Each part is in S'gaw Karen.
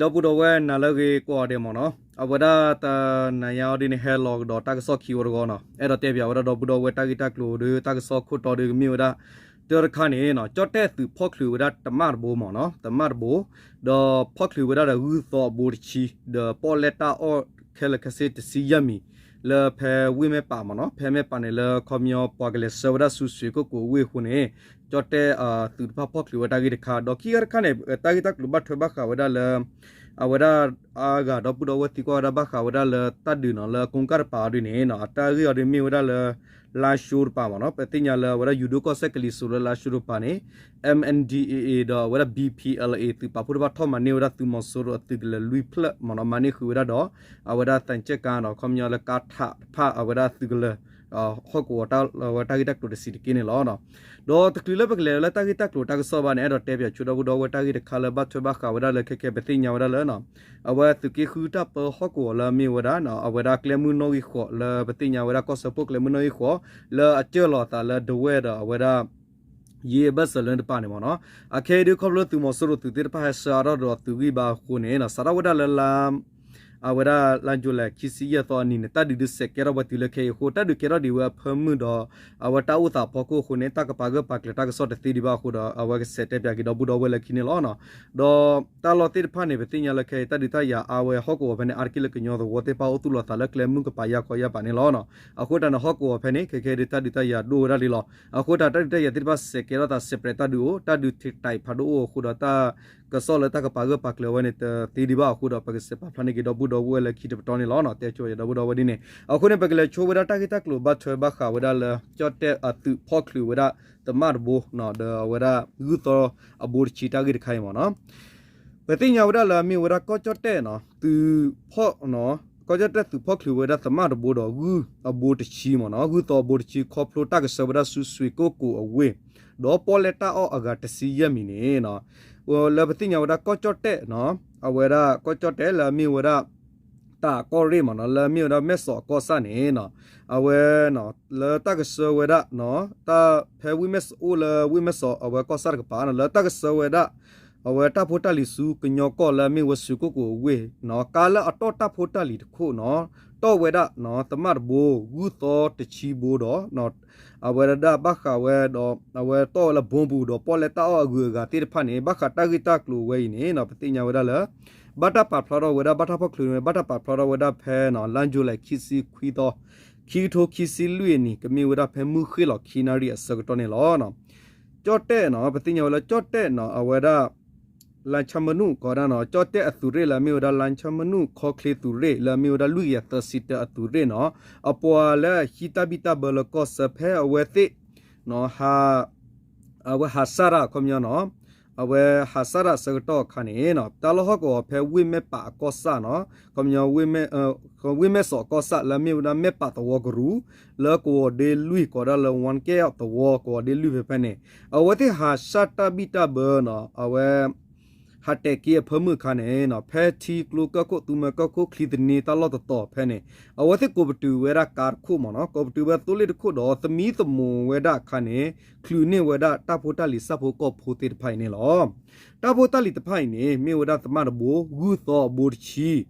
ဒီပုၢ်ဒီဝဲၢ်နၤလၢအဂ့ၤကိးဂၤဒဲးမ့ၢ်နီၤ, အဝဲဒၣ်တနၤညါအံၤဒ်န့ၣ် ဟဲလီၤကဒီးတၢ်ကစီၣ်ခံဝီတဂီၤနီၤ, အဲၣ်ဒိးတဲပၠးဝဲဒၣ်ဒီပုၢ်ဒီဝဲၢ်တၢ်ဂ့ၢ်တၢ်ကျိၤဒီး တၢ်ကစီၣ်ခိၣ်တီဒီးကမ့ၢ်ဝဲဒၣ် တၢ်တခါန့ၣ်နီၤ, ကၠီၣ်တဲၣ်သုးဖီၣ်ချုးဝဲဒၣ်သမၣ်တဘိမ့ၢ်နီၤ, သမၣ်တဘိ, ဒီးဖီၣ်ချုးဝဲဒၣ်ဒီးဂုၢ်သီအဘိတဆံ, ဒီးပီၣ်လဲၣ်တၢ်အီၣ်ခဲလၢာ်ခဲဆ့တဆံယဲၢ်မံၤ လၢဖဲဝ့ၢ်မဲၢ်ပးမ့ၢ်နီၤ, ဖဲမဲၢ်ပးန့ၣ် လၢခီပညီပှၤကလဲၤဆှၢဝဲဒၣ်ဆူစွ့ၤကိၣ်ကိးဝ့ၢ်အဃိန့ၣ်, ကၠီၣ်တဲၣ်သုးတဖၣ်ဖီၣ်ချုးဝဲတၢ်ဂ့ၢ်တခါ, ဒီးခံဂၤတခါန့ၣ် တၢ်ဂ့ၢ်တၢ်ကျိၤဘၣ်ထွဲဘၣ်ဃးဝဲဒၣ်လၢ အဝဲဒၣ်အါဂၤဒီပုၢ်ဒီဝဲၢ်သံကွၢ်ဝဲဒၣ်ဘၣ်ဃးဝဲဒၣ်လၢတၢ်ဒုးနီၤ လၢကိကၣ်တပၤအီၤဒ်န့ၣ်နီၤ, အတၢ်ဂ့ၢ်အီၤဒ်မ့ၢ်ဝဲဒၣ်လၢ လါၡိတပၤမ့ၢ်နီၤ, ပသ့ၣ်ညါလၢအဝဲဒၣ်ယိၤဒိၣ်ကီၢ်စဲၣ်ကလံၤစိးလၢလါၡိတပၤန့ၣ် M N D A A ဒီးအဝဲဒၣ် B P L A သုးပာ်ဖှိၣ်တဖၣ်ထီၣ်မၤန့ၢ်ဝဲဒၣ်သုးမီၤစိရိၤအသုးကလၢၤလွံၢ်ဖျၢၣ်မ့ၢ်နီၤ, မၤန့ၢ်ဃုာ်ဝဲဒၣ်ဒီး အဝဲဒၣ်သံချပ်ကားနီၤ, ခီပညီလၢကါထးတဖၣ်အဝဲဒၣ်သုးကလၢၤ ဟီၣ်ကဝီၤတၢ်ဝဲတၢ်ဂ့ၢ်တၢ်ကျိၤတဆံးတက့ၢ်န့ၣ်လီၤ. ဒီးတချုးလၢပကလဲၤလၢတၢ်ဂ့ၢ်တၢ်ကျိၤတၢ်ကစီၣ်ဘၣ်န့ၣ် အဲၣ်ဒိးတဲပၠးဆိဒီပုၢ်ဒီဝဲၢ်တၢ်ဂ့ၢ်တခါလၢဘၣ်ထွဲဘၣ်ဃးဝဲဒၣ်လၢခဲခဲပသ့ၣ်ညါဝဲဒၣ်လၢ အဝဲသုးက့ဃုတၢ်ပၢဟီၣ်ကဝီၤလၢအမ့ၢ်ဝဲဒၣ် အဝဲဒၣ်ကျဲမုၢ်နီၣ်ဂံၢ်ဃိးလၢပသ့ၣ်ညါဝဲဒၣ်ကီၢ်စၢဖှိၣ်ကျဲမုၢ်နီၣ်ဂံၢ်ဃိး လၢအစၢၢ်လီၤအသးလၢဒဝဲၢ်ဒီးအဝဲဒၣ် ယ့အဘၢၣ်စၢၤလၢတပၤန့ၣ်မ့ၢ်နီၤ, အခဲအံၤဒုးခီဖျိသုးမီၤစိရိၤသုးသ့ၣ်တဖၣ်ဟဲဆှၢအါထီၣ်ဒီးသုးဂံၢ်ဘါအဃိန့ၣ် စးထီၣ်ဝဲဒၣ်လၢလါ အဝဲဒၣ်လါယူၤလံခံဆံယဲၢ်သီအနံၤန့ၣ် တၢ်ဒုးဒုးစဲးကဲထီၣ်ဝဲတုၤလၢခဲအံၤအဃိ တၢ်ဒုးကဲထီၣ်ဒံးဝဲအဖၢမုၢ်ဒီး အဝဲတၢ်အိၣ်သးအဖီခိၣ်အဃိန့ၣ် တၢ်ကပာ်ဂၢၢ်ပာ်ကျၢၤတၢ်ကစီၣ်တသ့ဒံးဘၣ်အဃိဒီး အဝဲကစဲးတဲပၠးက့ၤဒီပုၢ်ဒီဝဲၢ်လၢခံန့ၣ်လီၤ. ဒီးတၢ်လီၢ်သ့ၣ်တဖၣ်န့ၣ် ပသ့ၣ်ညါလၢခဲအံၤ တၢ်ဒုးတၢ်ယၤအါဝဲဟီၣ်ကဝီၤဖဲန့ၣ် အါတက့ၢ်လၢကညီသဝီသ့ၣ်တဖၣ်အိၣ်သူၣ်လီၤသးလၢကျဲမုၢ်ကပၤယါခီယါပၤန့ၣ်လီၤ. အဃိတၢ်န့ၣ်ဟီၣ်ကဝီၤဖဲန့ၣ် ခဲခဲဒုးတၢ်ဒုးတၢ်ယၤဒိၣ်ဝဲဒၣ်လံလီၤ. အဃိတၢ်တၢ်ဒုးတၢ်ယၤသ့ၣ်တဖၣ်စဲးကဲထီၣ်သး separate တၢ်ဒုးအိၣ် တၢ်ဒုးတံာ်ဖးဒိၣ်အိၣ်အဃိဒီးတၢ်ကစီၣ်လၢတၢ်ကပာ်ဂၢၢ်ပာ်ကျၢၤဝဲန့ၣ် တသ့ဒံးဘၣ်အဃိဒီး ပကစဲးပာ်ဖျါန့ၢ်က့ၤဒီပုၢ်ဒီဝဲၢ်လၢခံတပတီၢ်န့ၣ်လီၤ. တဲဆိယဒီပုၢ်ဒီဝဲၢ်ဒ်န့ၣ် အဃိန့ၣ် ပကလဲၤဆိဝဲဒၣ်တၢ်ဂ့ၢ်တၢ်ကျိၤဘၣ်ထွဲဘၣ်ဃးဝဲဒၣ်လၢ ကၠီၣ်တဲၣ်အသုးဖီၣ်ချုးဝဲဒၣ်သမၣ်တဘိ ဒီးအဝဲဒၣ်ဂုၢ်သီအဘိတဆံတၢ်ဂ့ၢ်တခါအံၤမ့ၢ်နီၤ. ပသ့ၣ်ညါဝဲဒၣ်လၢအမ့ၢ်ဝဲဒၣ်ကီၢ်ကၠီၣ်တဲၣ်နီၤ သုးဖီၣ် ကီၢ်ကၠီၣ်တဲၣ်သုးဖီၣ်ချုးဝဲဒၣ်သမၣ်တဘိဒီးဂုၢ်အဘိတဆံမ့ၢ်နီၤ, ဂုၢ်သီအဘိတဆံခီဖျိတၢ်ကဆှၢဝဲဒၣ်ဆူစွ့ၤကိၣ်ကိးအဝ့ၢ်, ဒီးပီၣ်လဲၣ်တၢ်အီၣ်အဂၤတဆံယဲၢ်မံၤန့ၣ် လၢပသ့ၣ်ညါဝဲဒၣ်ကီၢ်ကၠီၣ်တဲၣ်နီၤ, အဝဲဒၣ်ကီၢ်ကၠီၣ်တဲၣ်လၢအမ့ၢ်ဝဲဒၣ် တၢ်ကီၢ်ရ့ၣ်မ့ၢ်နီၤ, လၢအမ့ၢ်ဝဲဒၣ်မဲၢ်စီၤအကီၢ်ဆၣ်န့ၣ် အဝဲ လၢတၢ်ကဆှၢဝဲဒၣ် တၢ်ဖဲဝ့ၢ်မဲၢ်စီၤအိၣ်လၢဝ့ၢ်မဲၢ်စီၤအဝဲကီၢ်ဆၣ်တကပၤနီၤ, လၢတၢ်ကဆှၢဝဲဒၣ် အဝဲတၢ်ဖိတၢ်လံၤဆူကညီကီၢ်လၢအမ့ၢ်ဝဲစွ့ၤကိၣ်ကိးအဝ့ၢ်နီၤ, ကါလၢအတီၣ်တၢ်ဖိတၢ်လံၤတခိၣ်နီၤ, တီၣ်ဝဲဒၣ် သမၣ်တဘိ ဂုၢ်သီတဆံဘိဒီး အဝဲဒၣ်ဘၣ်ဃးဝဲဒီး အဝဲတီၣ်ဝဲလၢဘိပူၤဒီးပီၣ်လဲၣ်တၢ်အီၣ်အဂုၤအဂၤသ့ၣ်တဖၣ်န့ၣ် ဘၣ်ဃးတၢ်ဂ့ၢ်တၢ်ကျိၤဝဲအံၤန့ၣ် ပသ့ၣ်ညါဝဲဒၣ်လၢ ဘၣ်တၢ်ပာ်ဖျါထီၣ်ဝဲဒၣ် ဘၣ်တၢ်ဖီၣ်ချုးန့ၣ် ဘၣ်တၢ်ပာ်ဖျါထီၣ်ဝဲဒၣ်ဖဲ လါယူၤလံခံဆံခွံသီ ခံကထိခံဆံလွံၢ်အနံၤ ကမ့ၢ်ဝဲဒၣ်ဖဲမုၢ်ဃ့ၢ်လီၤခံနၣ်ရံၣ်အဆၢကတီၢ်န့ၣ်လီၤ. ကၠီၣ်တဲၣ်နီၤ, ပသ့ၣ်ညါဝဲလၢကၠီၣ်တဲၣ်နီၤ အဝဲဒၣ် လါၣ်ဆၣ်မနုၣ်ကီးဒၣ်နီၤ, ကၠီၣ်တဲၣ်အသုးရ့ၣ်လၢအမ့ၢ်ဝဲဒၣ် လါၣ်ဆၣ်မနုၣ်ခီချ့သုးရ့ၣ် လၢအမ့ၢ်ဝဲဒၣ်လွံၢ်ကယၤသၢဆံတၢအသုးရ့ၣ်နီၤ, အပှၤလၢအဟံးတၢ်ဘံၣ်တၢ်ဘၢလၢကီၢ်စၢဖဲအဝဲသ့ၣ် အဝဲဟးစၢ်တၢ်အခီပညီနီၤ, အဝဲဟးစၢ်တၢ်အဆၢကတီၢ်အခါန့ၣ် တၢ်လီၢ်ဟီၣ်ကဝီၤဖဲဝ့ၢ်မဲၢ်ပးအကီၢ်ဆၣ်နီၤ, ခီပညီ ဝ့ၢ်မဲၢ်စီၤကီၢ်ဆၣ်လၢအမ့ၢ်ဝဲဒၣ်မဲၢ်ပးသဝီကရူၢ် လၢကဝီၤဒ့လွံၢ်ကီးဒၣ်လၢ ဝါကဲၣ်သဝီကဝီၤဒ့လွံၢ်ဖဲဖဲန့ၣ် အဝဲသ့ၣ်ဟးစၢ်တၢ်ဘံၣ်တၢ်ဘၢနီၤ, အဝဲ ဟးတဲာ်က့ၤအဖၢမုၢ်အခါန့ၣ် ဖဲထံကျိကၢၢ်ခိၣ် သူမွဲကၢၢ်ခိၣ် ချံသနံတၢ်လီၢ်တတီၤဖဲန့ၣ် အဝဲသ့ၣ်ကိးပတုာ်ဝဲဒၣ်ကါတခိၣ်မ့ၢ်နီၤ, ကိးပတုာ်ဝဲသိလ့ၣ်တခိၣ်ဒီး သမံသမိးဝဲဒၣ်အခါန့ၣ် ချုးန့ၢ်ဝဲဒၣ်တၢ်ဖိတၢ်လံၤဆၣ်ဖိကီၢ်ဖိသ့ၣ်တဖၣ်အံၤန့ၣ်လီၤ. တၢ်ဖိတၢ်လံၤတဖၣ်အံၤန့ၣ် မ့ၢ်ဝဲဒၣ်သမၣ်တဘိ ဂုၢ်သီအဘိတဆံ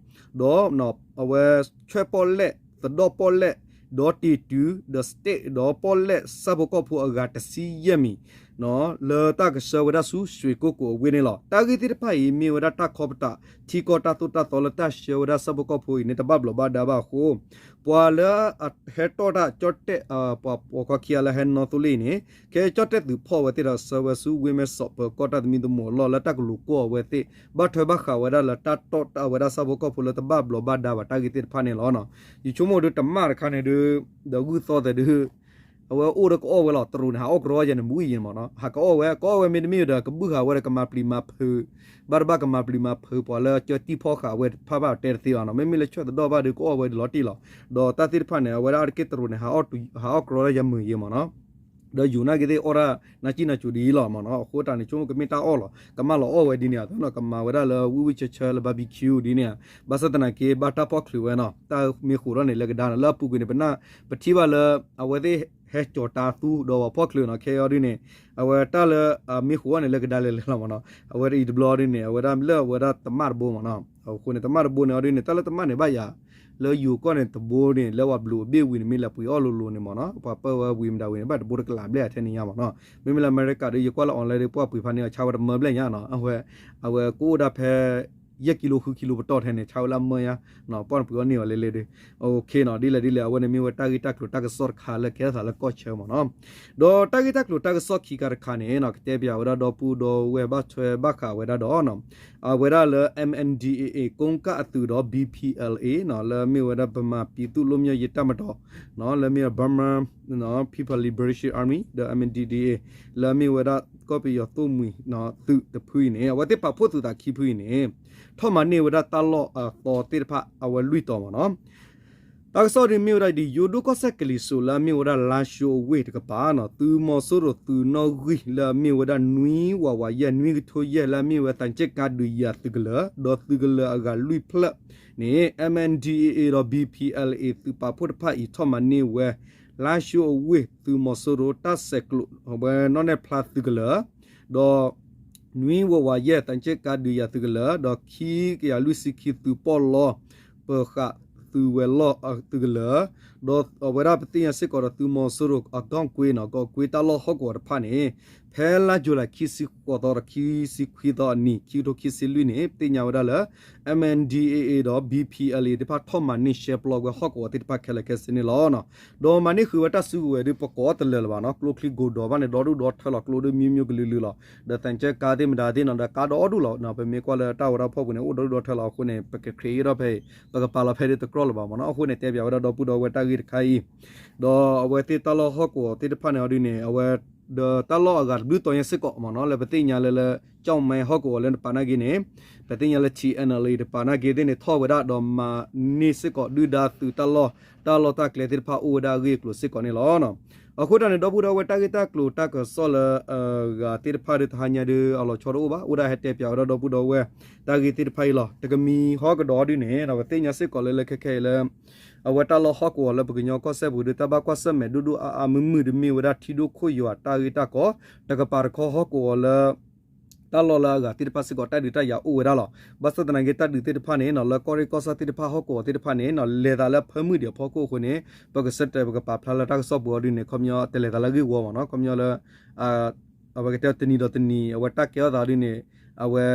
ဒီး အဝဲဆွဲၣ်ပီၣ်လဲၣ် သဒီၣ်ပီၣ်လဲၣ် ဒီးတံၤတုၤ ဒီး စတ့း ဒီးပီၣ်လဲၣ်ဆၣ်ဖိကီၢ်ဖိအဂၤတဆံယဲၢ်မံၤ လၢတၢ်ကဆှၢဝဲဒၣ်ဆူစွ့ၤကိၣ်ကိးအဝ့ၢ်န့ၣ်လီၤ. တၢ်ဂ့ၢ်သ့ၣ်တဖၣ်အံၤ မ့ၢ်ဝဲဒၣ်တၢ်ခီပတာ် ထံကီၢ်တၢ်သိၣ်တၢ်သီလၢတၢ်ဆှၢဝဲဒၣ်ဆၣ်ဖိကီၢ်ဖိအံၤန့ၣ် တဘၣ်ဘျီးဘၣ်ဒါဘၣ်အဃိ ပှၤလၢအဟဲတီၣ်တၢ်ကၠီၣ်တဲၣ် ပှၤပိာ်ခွါခံဂၤလၢဟဲနီၣ်သိလ့ၣ်အံၤန့ၣ် ကဲကၠီၣ်တဲၣ်သုးဖီၣ်ဝဲသ့ၣ်ဒီးဆှၢဝဲဆူဝ့ၢ်မဲၢ်စီးပၢၤကီၢ်တၢ်သမံသမိးအလီၢ်လၢတၢ်ကလူၤကွီၢ်အဝဲသ့ၣ် ဘၣ်ထွဲဘၣ်ဃးဝဲဒၣ်လၢတၢ်တီၣ်တၢ်ဝဲဒၣ်ဆၣ်ဖိကီၢ်ဖိလၢတဘၣ်ဘျီးဘၣ်ဒါဘၣ်တၢ်ဂ့ၢ်သ့ၣ်တဖၣ်န့ၣ်လီၤ. ယဆိကမိၣ်ဒုးတမၣ်တခါန့ၣ်ဒုး ဒီးဂုၢ်သီသဲးဒုး အဝဲအိၣ်ဒီးကအီၣ်ဝဲလီၤ တရူးန့ၣ် ဟးအီၣ်ကြီယၤန့ၣ် မူအံၤယဲၢ်မ့ၢ်နီၤ ဟးကအီၣ်ဝဲ ကအီၣ်ဝဲမ့တမ့ၢ်ဒီး ကဘုၣ်ဃာ်ဝဲဒီးကမၤပျံၤမၤဖုး ဘၣ်တဘၣ်ကမၤပျံၤမၤဖုး ပှၤလၢကၢတံၢ်ဖီၣ်ဃာ်ဝဲတဖၣ်ဘၣ်တဲတသ့ဘၣ်နီၤ မ့မ့ၢ်လၢဆၢၣ်သဒီၣ်ဘၣ်ဒုး ကအီၣ်ဝဲဒ်လီၤတံၢ်လီၤ. ဒီးတၢ်သ့ၣ်တဖၣ်န့ၣ် အဝဲဒၣ်အါတက့ၢ်တရူးန့ၣ် ဟးအီၣ်ကြီယၤမုာ်ယဲၢ်မ့ၢ်နီၤ ဒီးယိၤနာ်က့ၤသ့ၣ်အီၣ်တၢ်နးစံၣ်နးစူၤဒ်အံၤလီၤမ့ၢ်နီၤ အဃိတၢ်န့ၣ် ဆိကမိၣ်ကမ့ၢ်တၢ်အီၣ်လီၤ ကမၤလီၤအီၣ်ဝဲဒ်န့ၣ်အသိးနီၤ ကမၤဝဲဒၣ်လၢဝံၣ်ဝံၣ်ဆၢဆၢလၢ barbecue ဒ်န့ၣ် ဘၣ်ဆၣ်သနာ်က့ ဘၣ်တၢ်ဖီၣ်ချုးဝဲနီၤ တၢ်မ့ၢ်ဃိးထီၣ်န့ၣ်လၢကဒါနီၤ လၢအပူၤကွံာ်န့ၣ် ပနၢ် ပထံၣ်ဘၣ်လၢ အဝဲသ့ၣ် ဟဲကၠီၤတၢ်သူဒီးပှၤဖီၣ်ချုးနီၤ ခဲအံၤဒုန့ၣ် အဝဲတၢ်လၢအမ့ၢ်ဃိးန့ၣ် လၢကဒါလဲၤလဲၤလီၤမ့ၢ်နီၤ အဝဲအံၤတဘျီဒုန့ၣ် အဝဲဒၣ်လၢအဝဲဒၣ်တမၣ်တဘိမ့ၢ်နီၤ အဃိန့ၣ် တမၣ်တဘိန့ၣ်အီၤဒုန့ၣ် တၢ်လၢတမၣ်န့ၣ်ဘၣ်ယၤ လၢယိၤကီၢ်န့ၣ်တဘိန့ၣ် လၢပှၤဘျုးအဘ့ၣ်ဝံၤန့ၣ် မ့ၢ်လဲၤပှ့ၤအီၣ်လိၤလိၤန့ၣ်မ့ၢ်နီၤ ပှၤပၢၢ်ဝဲဝံၤမတၤဝံၤန့ၣ် ဘၣ်တဘိတကလးဘျဲၣ်အထဲန့ၣ်ညါမ့ၢ်နီၤ မ့မ့ၢ်လၢအမဲရကၤဒီး ယကွၢ်လၢ online ဒီး ပှၤပှ့ၤဖးန့ၢ်အီၤ ဆါဝဲတမၢဘျဲၣ်ညါနီၤ အဝဲ အဝဲကအိၣ်ဒၣ်ဖဲ ယဲၢ်ကံလိ ဃုကံလိပတီၢ်ထဲန့ၣ် ဆါဝဲလၢအမၢညါ ပှၢ်နပှ့ၤအီၣ်န့ၢ်အီၤလဲၤလဲၤဒီး OK နီၤ ဒ်လဲၣ်ဒ်လဲၣ် အဝဲန့ၣ်မ့ၢ်ဝဲတၢ်ဂ့ၢ်တၢ်ကျိၤတၢ်ကစီၣ်တခါလၢကဲထီၣ်သးလၢကီၢ်ဆၢမ့ၢ်နီၤ ဒီးတၢ်ဂ့ၢ်တၢ်ကျိၤတၢ်ကစီၣ်ခံခါတခါန့ၣ်နီၤ ကတဲပၠးဝဲဒၣ်ဒီပုၢ်ဒီဝဲၢ်ဘၣ်ထွဲဘၣ်ဃးဝဲဒၣ်ဒီး အဝဲဒၣ်လၢ M N D A A ကိကၣ်အသုးဒီး B P L A နီၤ လၢအမ့ၢ်ဝဲဒၣ် ဗမာပြည်သူ့လွတ်မြောက်ရေးတပ်မတော် နီၤ လၢအမ့ၢ်ဝဲ Burma People Liberation Army ဒီး M N D A A လၢအမ့ၢ်ဝဲဒၣ် ကီၢ်ပယီၤသုးမုၢ်နီၤ သုးတဖုအံၤန့ၣ် အဝဲသ့ၣ်ပာ်ဖှိၣ်သုးသးခံဖုအံၤန့ၣ် ထီၣ်မၤန့ၢ်ဝဲဒၣ်တၢ်လီၢ်အသီသ့ၣ်တဖၣ်အဝဲလွံၢ်တီၤမ့ၢ်နီၤ တၢ်ကစီၣ်ဒ်မ့ၢ်ဝဲဒၣ်ဒ် ယိၤဒိၣ်ကီၢ်စဲၣ်ကလံၤစိးလၢအမ့ၢ်ဝဲဒၣ် လါၡိအဝ့ၢ်တကပၤနီၤ သုးမီၤစိရိၤသုးနီၣ်ဂံၢ်လၢအမ့ၢ်ဝဲဒၣ် နွံဝးဝးယဲၢ် နွံကထိယဲၢ် လၢအမ့ၢ်ဝဲ သံချပ်ကား ဒုးယၤသုးကလၢၤ ဒီးသုးကလၢၤအဂၤလွံၢ်ဖျၢၣ်န့ၣ် M N D A A ဒီး B P L A သုးပာ်ဖှိၣ်တဖၣ်အံၤ ထီၣ်မၤန့ၢ်ဝဲ လါၡိအဝ့ၢ် သုးမီၤစိရိၤတၢ်ဆဲးကျိး အဝဲနီၣ်နဲၣ်ဖျါသုးကလၢၤ ဒီး နွံဝးဝးယဲၢ် သံချပ်ကား ဒုးယၤသုးကလၢၤ ဒီးခံကယၤလွံၢ်ဆံခံ သုးပီၣ်လီၢ် ပၢၤဃာ်သုးဝဲၤလီၢ်သုးကလၢၤ ဒီးအဝဲဒၣ်ပသ့ၣ်ညါစ့ၢ်ကီးဒီး သုးမီၤစိရိၤအကီၢ်ကွ့နီၤ ကီၢ်ကွ့တၢ်လီၢ်ဟီၣ်ကဝီၤတဖၣ်န့ၣ် ဖဲလါယူၤလံ ခံဆံဃိးသီဒီး ခံဆံခွံသီအနံၤ ခံကထိခံဆံလွံၢ်န့ၣ် ပသ့ၣ်ညါဝဲဒၣ်လၢ M N D A A ဒီး B P L A သ့ၣ်တဖၣ်ထီၣ်မၤန့ၢ်ရှဲပျီကွံာ်ဟီၣ်ကဝီၤသ့ၣ်တဖၣ်ခဲလၢာ်ခဲဆ့န့ၣ်လီၤ. ဒီးမၤန့ၢ်ဃုာ်ဝဲတၢ်စုကဝဲၤဒုး ပကိးတလၢာ်လၢၤဘၣ်နီၤ ကျိချံကိးဒီးဘၣ်န့ၣ် ဒီဒူၣ်ဒီထၢလီၤ ကျိဒုးမံၤမံၤကလုာ်လုာ်လီၤ ဒီး သံချပ်ကား သ့ၣ်မတၤသ့ၣ်နီၤ ဒီးကါဒီဒူၣ်လီၤ ပမ့ၢ်ကွၢ်လၢတၢ်ဝဲဒၣ်ဖီၣ်ပူၤန့ၣ် အိၣ်ဒီဒူၣ်ဒီထၢလီၤအဃိန့ၣ် ပက create ထီၣ်ဖဲအံၤ ပကပာ်လီၤဖဲဒုးတကြီၢ်လၢၤဘၣ်မ့ၢ်နီၤ အဃိန့ၣ် တဲပၠးဝဲဒၣ်ဒီပုၢ်ဒီဝဲၢ်တၢ်ဂ့ၢ်တခါအံၤ ဒီးအဝဲသ့ၣ်တၢ်လီၢ်ဟီၣ်ကဝီၤသ့ၣ်တဖၣ်န့ၣ်အီၤဒ်န့ၣ် အဝဲ ဒီးတၢ်လီၢ်အဂၤတဘျုးတီၤညါစ့ၢ်ကီးမ့ၢ်နီၤ လၢပသ့ၣ်ညါလၢလၢ ကၠီၣ်မဲဟီၣ်ကဝီၤလၢတပၤနာ်က့န့ၣ် ပသ့ၣ်ညါလၢ T N L A တပၤနာ်က့သ့ၣ်န့ၣ် ထီၣ်ဝဲဒၣ်ဒီးမၤန့ၢ်စ့ၢ်ကီး ဒုၣ်ဒါသုးတၢ်လီၢ် တၢ်လီၢ်တၢ်ကျဲသ့ၣ်တဖၣ်အိၣ်ဝဲဒၣ်အဂ့ၢ်အကျိၤစ့ၢ်ကီးန့ၣ်လီၤ. အဃိတၢ်န့ၣ် ဒီပုၢ်ဒီဝဲၢ်တၢ်ဂ့ၢ်တၢ်ကျိၤတၢ်ကစီၣ်လၢအဂၤသ့ၣ်တဖၣ်ဒုး တဟါညါဒုးအလီၤဆီတအိၣ်ဘၣ် အိၣ်ဒၣ်ဟဲတဲပၠးဝဲဒၣ်ဒီပုၢ်ဒီဝဲၢ်တၢ်ဂ့ၢ်သ့ၣ်တဖၣ်အံၤလီၤ. တကမံၤဟီၣ်ကဒီးဒ်န့ၣ် ပသ့ၣ်ညါစ့ၢ်ကီးလၢလၢခဲခဲအံၤလၢ အဝဲတၢ်လီၢ်ဟီၣ်ကဝီၤလၢပကညီကီၢ်စဲၣ်ပူၤဒုး တၢ်ဘၣ်ကွၢ်ဆၢၣ်မဲာ်ဒိၣ်ဒိၣ်အါအါမုၢ်မုၢ်ဒ်မ့ၢ်ဝဲဒၣ်ထံဒိၣ်ခိၣ်ယွၤတၢ်ဂ့ၢ်တၢ်ကီ တကပၤတခီဟီၣ်ကဝီၤလၢ တၢ်လီၢ်လၢအဂၤသ့ၣ်တဖၣ်စ့ၢ်ကီး တၢ်ဒုးတၢ်ယၤအိၣ်ဝဲဒၣ်လီၤ. ဘၣ်ဆၣ်သနာ်က့ တၢ်ဒုးသ့ၣ်တဖၣ်န့ၣ်နီၤ လၢကီၢ်ရ့ၣ်ကီၢ်ဆၣ်သ့ၣ်တဖၣ်ဟီၣ်ကဝီၤသ့ၣ်တဖၣ်န့ၣ်နီၤ လဲၤသးလၢဖၢမုၢ်ဒံးအဖီခိၣ်အဃိန့ၣ် ပကဆၢတဲာ်ပကပာ်ဖျါလၢတၢ်ကစီၣ်ပူၤအီၤဒ်န့ၣ် ခီပညီတလဲၤသးလၢအဂ့ၢ်ဝီမ့ၢ်နီၤ ခီပညီလၢ အဝဲကတဲတနံၤဒီးတနံၤ အဝဲတၢ်ကဲထီၣ်သးဒ်န့ၣ် အဝဲ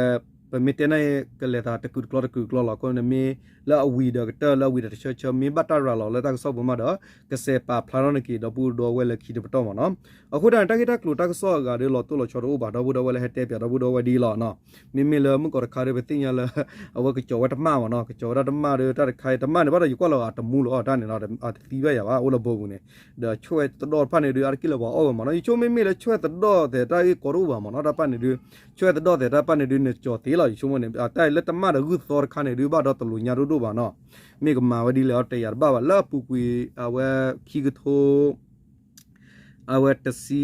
ပမ့ၢ်တဲန့ၣ် ကလဲၤသးတကုာ်တကျီတကုာ်တကျီလီၤ. အဃိန့ၣ်မ့ၢ်လၢအဝံၤဒီးကတၢၢ်လၢအဝံၤဒီးတဆၢဆၢ မ့ၢ်ဘၣ်တၢ်ရၤလီၤလၢတၢ်ကစီၣ်ပူၤမးဒီး ကစဲးပာ်ဖျါထီၣ်န့ၢ်က့ၤ ဒီပုၢ်ဒီဝဲၢ်လၢခံတပတီၢ်မ့ၢ်နီၤ. အဃိတၢ်န့ၣ် တၢ်ဂ့ၢ်တၢ်ကျိၤတၢ်ကစီၣ်အဂၤဒီး လီၤတိၢ်လီၤဆီတအိၣ်ဘၣ် ဒီပုၢ်ဒီဝဲၢ်လၢဟဲတဲပၠးဒီပုၢ်ဒီဝဲၢ်ဒ်အံၤလီၤ. မ့မ့ၢ်လၢမုၢ်ကီးတခါဒီး ပသ့ၣ်ညါလၢ အဝဲကကၠီၤဝဲတမၣ်မ့ၢ်နီၤ ကကၠီၤဝဲဒၣ်တမၣ်ဒီး တၢ်တခါအံၤ တမၣ်န့ၣ်ဘၣ်ဒီး ယကွၢ်လီၤအတမူလီၤအီၤတၢ်န့ၣ်နီၤ အတသံဘၣ်ယၤဘၣ် အိၣ်လၢဘိပူၤန့ၣ် ဒီးဆွဲၣ်သဒီၣ်တဖၣ်န့ၣ်ဒုး အါတက့ၢ်လၢပှၤအီၣ်ဝဲမ့ၢ်နီၤ ယဆိကမိၣ်မ့မ့ၢ်လၢဆွဲၣ်သဒီၣ်သဲးတၢ်ဂ့ၢ်ကီတအိၣ်ဘၣ်မ့ၢ်နီၤ တၢ်တဖၣ်န့ၣ်ဒုး ဆွဲၣ်သဒီၣ်သဲးတၢ်တဖၣ်န့ၣ်ဒုး နကၠီၤသ့လီၤ ယဆိကမိၣ်န့ၣ် တၢ်လၢတမၣ်ဒီးဂုၢ်သီတခါန့ၣ်ဒုး ဘၣ်ဒီးတလိၣ်ညါဒိၣ်ဒိၣ်ဘၣ်နီၤ မ့ၢ်ကမၤဝဲဒ်လဲၣ်အီၤတဲယၤတဘၣ်ဘၣ် လၢအပူၤကွံာ် အဝဲခံကထိ အဝဲတဆံ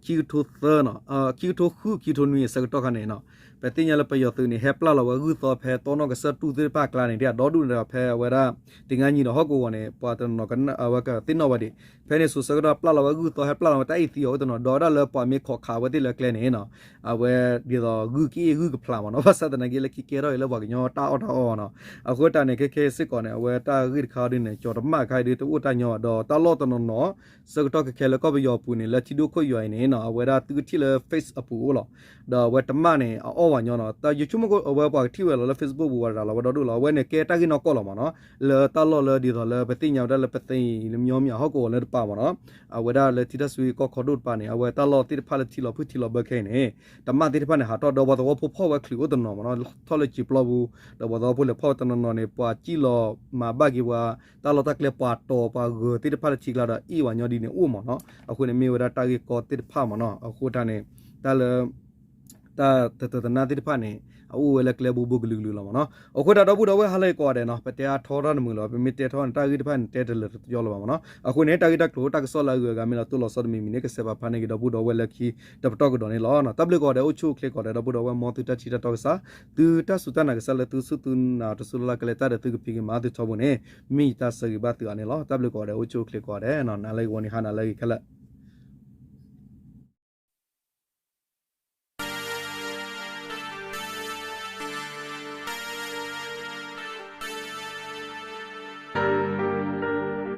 ခံကထိသၢနီၤ ခံကထိဃု ခံကထိနွံအဆၢကတီၢ်ခါန့ၣ်နီၤ ပသ့ၣ်ညါလၢပယီၤသုးန့ၣ် ဟဲပျၢ်လီၤဝဲဂုၢ်သီဖဲတီနီၣ်ကစၢၢ်တူၢ်သ့ၣ်တဖၣ်အကျါန့ၣ် ဒ်အဒီဒူၣ်န့ၣ်ဒီး ဖဲအဝဲဒၣ် သ့ၣ်ငါညံဒီးဟီၣ်ကဝီၤန့ၣ် ပှၤတနီၤနီၤ အဝဲကသ့ၣ်နီၣ်ဝဲဒံး ဖဲန့ၣ်စိၤဆၢကတီၢ်ပျၢ်လီၤဝဲဂုၢ်သီ ဟဲပျၢ်လီၤဝဲတၢ်အံၣ်သံအီၤအိၣ်တနီၤ ဒီးဝဲဒၣ်လၢပှၤမ့ၢ်ခိးခးဝဲသ့ၣ်လၢကျဲန့ၣ်နီၤ အဝဲဒ်သိးဂုၢ်ကအ့ၣ်ဂုၢ်ကဖျးမ့ၢ်နီၤ ဘၣ်ဆၣ်သနာ်က့လၢခံကဲထီၣ်အံၤလၢပှၤကညီတၢ်အီၣ်တၢ်အီနီၤ အဃိတၢ်န့ၣ် ခဲခဲစ့ၢ်ကီးန့ၣ် အဝဲတၢ်ဂ့ၢ်တခါဒ်န့ၣ် ကၠီၤတမၣ်ခါအံၤဒုးတအိၣ်တၢ်ညီဘၣ် ဒီးတၢ်လီၢ်တနီၤနီၤ ဆၢကတီၢ်ခဲခဲလၢကီၢ်ပယီၤပူၤန့ၣ် လၢထံဒိၣ်ခိၣ်ယွၤအံၤန့ၣ်နီၤ အဝဲဒၣ်သုကထံၣ်လၢ face အပူၤအိၣ်လီၤ ဒီးအဝဲတမၣ်န့ၣ် အအီၣ်ဝဲညီနီၤ တၢ်ယဆိကမိၣ်အဝဲပှၤကထံၣ်ဝဲလီၤလၢ Facebook ပူၤဝဲရၤလီၤဝဲဒီဒူၣ်လီၤ အဝဲန့ၣ်ကဲတၢ်ဂ့ၢ်နီၢ်ကီၢ်လီၤမ့ၢ်နီၤ လၢတၢ်လီၢ်လၢဒ်သိးလၢပသ့ၣ်ညါဝဲဒၣ်လၢပသ့ၣ်အံၤလၢမျီမၠးဟီၣ်ကဝီၤလၢတပၤမ့ၢ်နီၤ အဝဲဒၣ်လၢထံတၢ်စုကီၢ်ခီဒိၣ်တပၤန့ၣ် အဝဲတၢ်လီၢ်သ့ၣ်တဖၣ်လၢထံလီၤဖုၣ်ထံလီၤဘၢခဲအံၤန့ၣ် တမၣ်သ့ၣ်တဖၣ်န့ၣ် ဟးထီၣ်ဒီးပှၤသဝီဖိဖီၣ်ဝဲချုးအိၣ်တနီၤမ့ၢ်နီၤ ထီၣ်လၢစံာ်ပျီပူၤ ဒီးပှၤသဝီဖိလဲၤဖီၣ်ဝဲတနီၤနီၤန့ၣ် ပှၤစံၣ်လီၤမၤဘၣ်က့ၤပှၤ တၢ်လီၢ်တၢ်ကျဲပှၤတီၤပှၤဂၢၤသ့ၣ်တဖၣ်လၢထံကျါဒီး အ့ၣ်ဝဲညီဒ်န့ၣ်အိၣ်မ့ၢ်နီၤ အဃိန့ၣ်မ့ၢ်ဝဲဒၣ်တၢ်ဂ့ၢ်ကီသ့ၣ်တဖၣ်မ့ၢ်နီၤ အဃိတၢ်န့ၣ် တၢ်လၢ တၢ်တတနါသ့ၣ်တဖၣ်န့ၣ် အအိၣ်ဝဲလၢကျဲဘိဘိကလုာ်ကလုာ်လီၤမ့ၢ်နီၤ. အဃိသတးဒီပုၢ်ဒီဝဲၢ်ဟါလၢအဂ့ၤကိးဂၤဒဲးနီၤ ပတဲအါထီတၢ်တမုာ်လၢၤဘၣ် ပမ့ၢ်တဲထီန့ၣ် တၢ်ဂ့ၢ်တဖၣ်န့ၣ် တဲတလၢာ်တယီလၢၤဘၣ်မ့ၢ်နီၤ. အဃိန့ၣ် တၢ်ဂ့ၢ်တၢ်ကျိၤတၢ်ကစီၣ်လၢအဂုၤအဂၤမ့ၢ်လီၤတိၢ်လီၤဆီတမံၤမံၤန့ၣ် ကဆဲးပာ်ဖျါန့ၢ်က့ၤဒီပုၢ်ဒီဝဲၢ်လၢခံတပတီၢ်ကဒီးန့ၣ်လီၤ. တၢ်ဘျုးကိးဂၤဒဲး အိၣ်ဆူၣ်အိၣ်ချ့ကိးဂၤဒဲး ဒီပုၢ်ဒီဝဲၢ် မ်သုတၢ်ထံၣ်တၢ်တီကစၢ် သုတၢ်စူၢ်တၢ်နာ်ကစၢ်လၢသုစူၢ်သုနာ်တစူၢ်လၢ်လၢ်ကလဲၤတၢ်ဒီးသုကဖံးက့ၤမၤသုထီဘိန့ၣ် မ့ၢ်ယတၢ်ဆၢဂ့ၤဘၣ်သုအါန့ၣ်လီၤ. တၢ်ဘျုးကိးဂၤဒဲး အိၣ်ဆူၣ်အိၣ်ချ့ကိးဂၤဒဲးနီၤ နၤလၢဂ့ၤဝဲန့ၣ် ဟါနၤလၢအဂ့ၤခဲလၢာ်